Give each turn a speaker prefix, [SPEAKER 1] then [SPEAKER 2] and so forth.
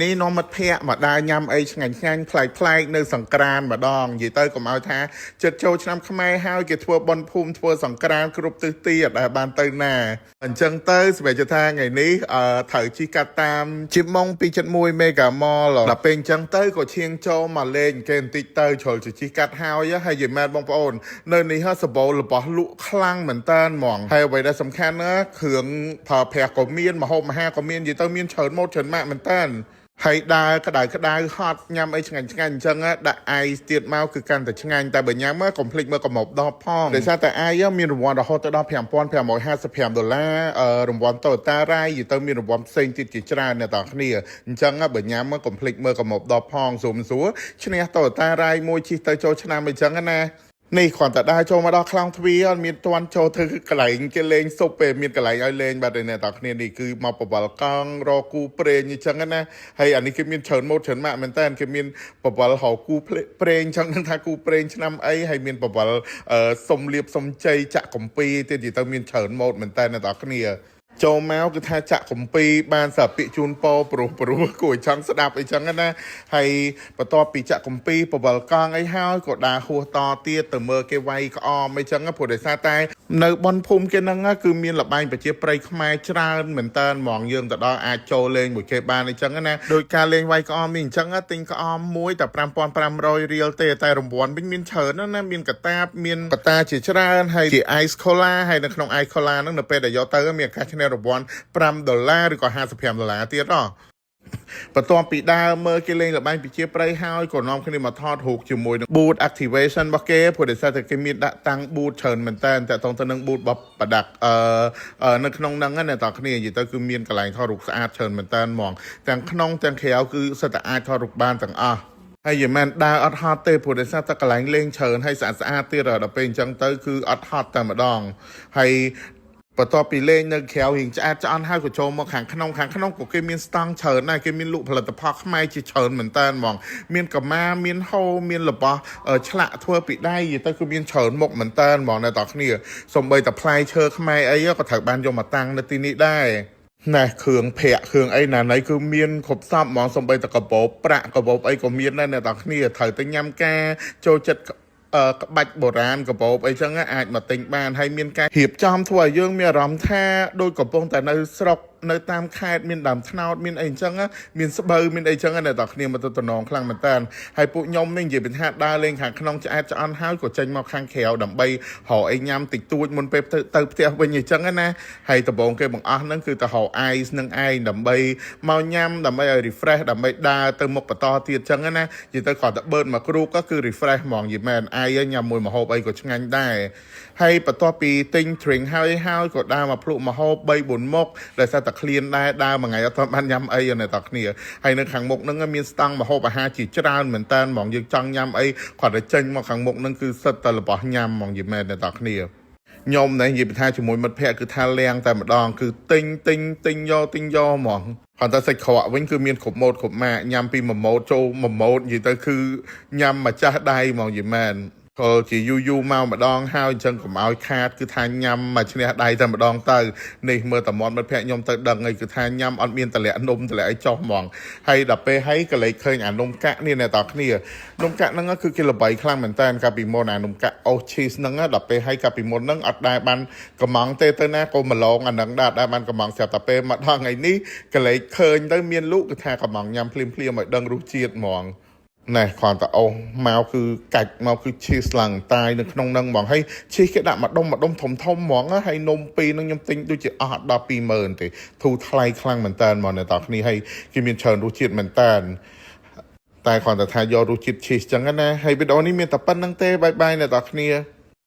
[SPEAKER 1] នេះនាំមិត្តភ័ក្តិមកដើរញ៉ាំអីឆ្ងាញ់ឆ្ងាញ់ប្លែកប្លែកនៅសង្ក្រានម្ដងនិយាយទៅកុំឲ្យថាចិត្តចូលឆ្នាំខ្មែរហើយគេធ្វើបុណ្យភូមិធ្វើសង្ក្រានគ្រប់ទិសទីអត់ដែលបានទៅណាអញ្ចឹងទៅសម្រាប់ថាថ្ងៃនេះអឺត្រូវជិះកាត់តាមជីបម៉ុង271 Mega Mall ដល់ពេលអញ្ចឹងទៅក៏ឈៀងចូលមកលេងគេបន្តិចទៅជ្រុលជិះកាត់ហើយហើយនិយាយមែនបងប្អូននៅនេះហ่ะសបោរបស់លក់ខ្លាំងមែនតើហ្មងហើយអ្វីដែលសំខាន់ណាគ្រឿងប្រើប្រាស់ក៏មានម្ហូបអាហារក៏មាននិយាយទៅមានច្រើនម៉ូតច្រើនម៉ាកមែនតើហើយដើរក្តៅក្តៅហត់ញ៉ាំអីឆ្ងាញ់ឆ្ងាញ់អញ្ចឹងដាក់អាយទៀតមកគឺកាន់តែឆ្ងាញ់តែបើញ៉ាំកុំភ្លេចមើលកាម៉ុបដបផងដោយសារតែអាយមានរង្វាន់រហូតទៅដល់5555ដុល្លារអឺរង្វាន់ Toyota Rai និយាយទៅមានរង្វាន់ផ្សេងទៀតជាច្រើនអ្នកទាំងគ្នាអញ្ចឹងបើញ៉ាំកុំភ្លេចមើលកាម៉ុបដបផងស្រួលស្រួលឈ្នះ Toyota Rai មួយជិះទៅចូលឆ្នាំអញ្ចឹងណានេះគ្រាន់តែដើរចូលមកដល់ខ្លោងទ្វារអត់មានទាន់ចូលធ្វើកន្លែងគេលេងស៊ុបពេលមានកន្លែងឲ្យលេងបាទអ្នកទាំងគ្នានេះគឺមកបវលកង់រកគូប្រេងអញ្ចឹងណាហើយអានេះគេមានច្រើនម៉ូតច្រើនម៉ាកមែនតើគេមានបវលរកគូប្រេងអញ្ចឹងនឹងថាគូប្រេងឆ្នាំអីហើយមានបវលសុំលៀបសុំជ័យចាក់កំពីទៀតនិយាយទៅមានច្រើនម៉ូតមែនតើអ្នកទាំងគ្នាចូលមកគឺថាចាក់កំពីបានសារពាក្យជូនពរព្រោះព្រោះគួរឲ្យចង់ស្ដាប់អីចឹងណាហើយបន្ទាប់ពីចាក់កំពីបវលកង់អីហើយក៏ដើរហួសតទៀតទៅមើលគេវាយក្អមអីចឹងព្រោះដោយសារតែនៅបនភូមិគេហ្នឹងគឺមានលបែងប្រជាប្រិយខ្មែរច្រើនមែនតើហ្មងយើងទៅដល់អាចចូលលេងមួយគេបានអីចឹងណាដោយការលេងវាយក្អមនេះអញ្ចឹងទិញក្អមមួយតែ5500រៀលទេតែរង្វាន់វិញមានច្រើនណាស់មានកតាបមានកតាជាច្រើនហើយជា ice cola ហើយនៅក្នុង ice cola ហ្នឹងនៅពេលដែលយកទៅមានឱកាសឈ្នះរង្វាន់5ដុល្លារឬក៏55ដុល្លារទៀតហ៎បន្ទាប់ពីដើមមើលគេលេងល្បែងប្រជាប្រិយហើយក៏នាំគ្នាមកថតរូបជាមួយនឹង booth activation របស់គេព្រោះដោយសារតែគេមានដាក់តាំង booth ច្រើនមែនតើតើតងទៅនឹង booth របស់ប្រដាក់អឺនៅក្នុងហ្នឹងណាតើគ្នានិយាយទៅគឺមានកន្លែងថតរូបស្អាតច្រើនមែនតើហ្មងទាំងក្នុងទាំងក្រៅគឺសិតតែអាចថតរូបបានទាំងអស់ហើយយីមែនដើរអត់ហត់ទេព្រោះដោយសារតែកន្លែងលេងច្រើនហើយស្អាតស្អាតទៀតដល់ពេលអញ្ចឹងទៅគឺអត់ហត់តែម្ដងហើយបន្ទាប់ពីលេងនៅក្រៅរៀងឆ្អែតឆ្អន់ហើយក៏ចូលមកខាងក្នុងខាងក្នុងក៏គេមានស្តង់ច្រើនដែរគេមានលក់ផលិតផលខ្មែរជាច្រើនមែនតើហ្មងមានកម៉ាមានហូមានរបស់ឆ្លាក់ធ្វើពីដៃទៅគឺមានច្រើនមុខមែនតើហ្មងអ្នកនរគ្នាសំបីតែផ្លែឈើខ្មែរអីក៏ត្រូវបានយកមកតាំងនៅទីនេះដែរណែគ្រឿងភ័ក្រគ្រឿងអីណាណីគឺមានគ្រប់សពហ្មងសំបីតែកាបូបប្រាក់កាបូបអីក៏មានដែរអ្នកនរគ្នាត្រូវទៅញ៉ាំការចូលចិត្តអឺក្បាច់បុរាណកាបូបអីចឹងអាចមកទិញបានហើយមានការរៀបចំធ្វើឲ្យយើងមានអារម្មណ៍ថាដូចកំពុងតែនៅស្រុកនៅតាមខេត្តមានដើមត្នោតមានអីចឹងមានស្បូវមានអីចឹងអ្នកនរគ្នាមកទៅតំណងខ្លាំងមែនតើហើយពួកខ្ញុំនេះនិយាយពីថាដើរលេងខាងក្នុងឆ្អែតឆ្អន់ហើយក៏ចេញមកខាងក្រៅដើម្បីរកអីញ៉ាំតិចតួចមុនពេលទៅទៅផ្ទះវិញអញ្ចឹងណាហើយដំបូងគេបង្អស់ហ្នឹងគឺទៅរក ice នឹងឯងដើម្បីមកញ៉ាំដើម្បីឲ្យ refresh ដើម្បីដើរទៅមុខបន្តទៀតអញ្ចឹងណានិយាយទៅគ្រាន់តែបឺតមកគ្រូក៏គឺ refresh ហ្មងនិយាយមែន ice ញ៉ាំមួយម្ហូបអីក៏ឆ្ងាញ់ដែរហើយបន្ទាប់ពីទិញ drink ហើយហើយក៏ដើរមកភ្លក់ម្ហូប3 4មុខដោយសារតែឃ្លានដែរដើរមួយថ្ងៃអត់ទាន់បានញ៉ាំអីអ្នកតគ្នាហើយនៅខាងមុខហ្នឹងមានស្តង់ម្ហូបអាហារជាច្រើនមែនតើហ្មងយើងចង់ញ៉ាំអីគ្រាន់តែចេញមកខាងមុខហ្នឹងគឺសិតតែរបស់ញ៉ាំហ្មងនិយាយមែនអ្នកតគ្នាខ្ញុំណែនិយាយថាជាមួយមិត្តភ័ក្តិគឺថាលៀងតែម្ដងគឺទិញទិញទិញយកទិញយកហ្មងគាត់តែសាច់ក្រកវិញគឺមានគ្រប់ម៉ូតគ្រប់ម៉ាកញ៉ាំពីមួយម៉ូតចូលមួយម៉ូតនិយាយទៅគឺញ៉ាំម្ចាស់ដៃហ្មងនិយាយមែនក៏ជាយូរយូរមកម្ដងហើយអញ្ចឹងកុំឲ្យខាតគឺថាញ៉ាំមកឈ្នះដៃតែម្ដងទៅនេះមើលតែមាត់មិត្តភ័ក្តិខ្ញុំទៅដឹងអីគឺថាញ៉ាំអត់មានតម្លាក់នំតម្លាក់អីចោះហ្មងហើយដល់ពេលហើយក៏លេចឃើញអានំកាក់នេះអ្នកតគ្នានំកាក់ហ្នឹងគឺគេល្បីខ្លាំងមែនតើកាលពីមុនអានំកាក់អូស cheese ហ្នឹងដល់ពេលហើយកាលពីមុនហ្នឹងអត់ដែលបានកំងទេទៅណាក៏មឡងអាហ្នឹងដែរអត់ដែលបានកំងស្រាប់តែពេលមកដល់ថ្ងៃនេះក៏លេចឃើញទៅមានលក់គឺថាកំងញ៉ាំភ្លាមភ្លាមឲ្យដឹងរសជាតិហ្មងណែគ្រាន់តែអូសមកគឺកាច់មកគឺ cheese ឡើងតាយនៅក្នុងហ្នឹងហ្មងហើយ cheese គេដាក់មួយដុំមួយដុំធំធំហ្មងហើយនំពីរហ្នឹងខ្ញុំទិញដូចជាអស់ដល់20000ទេធូរថ្លៃខ្លាំងមែនតើហ្មងអ្នកតគ្នាហើយគេមានច្រើនរសជាតិមែនតើតែគ្រាន់តែថាយករសជាតិ cheese ចឹងណាហើយវីដេអូនេះមានតែប៉ុណ្្នឹងទេbye bye អ្នកតគ្នា។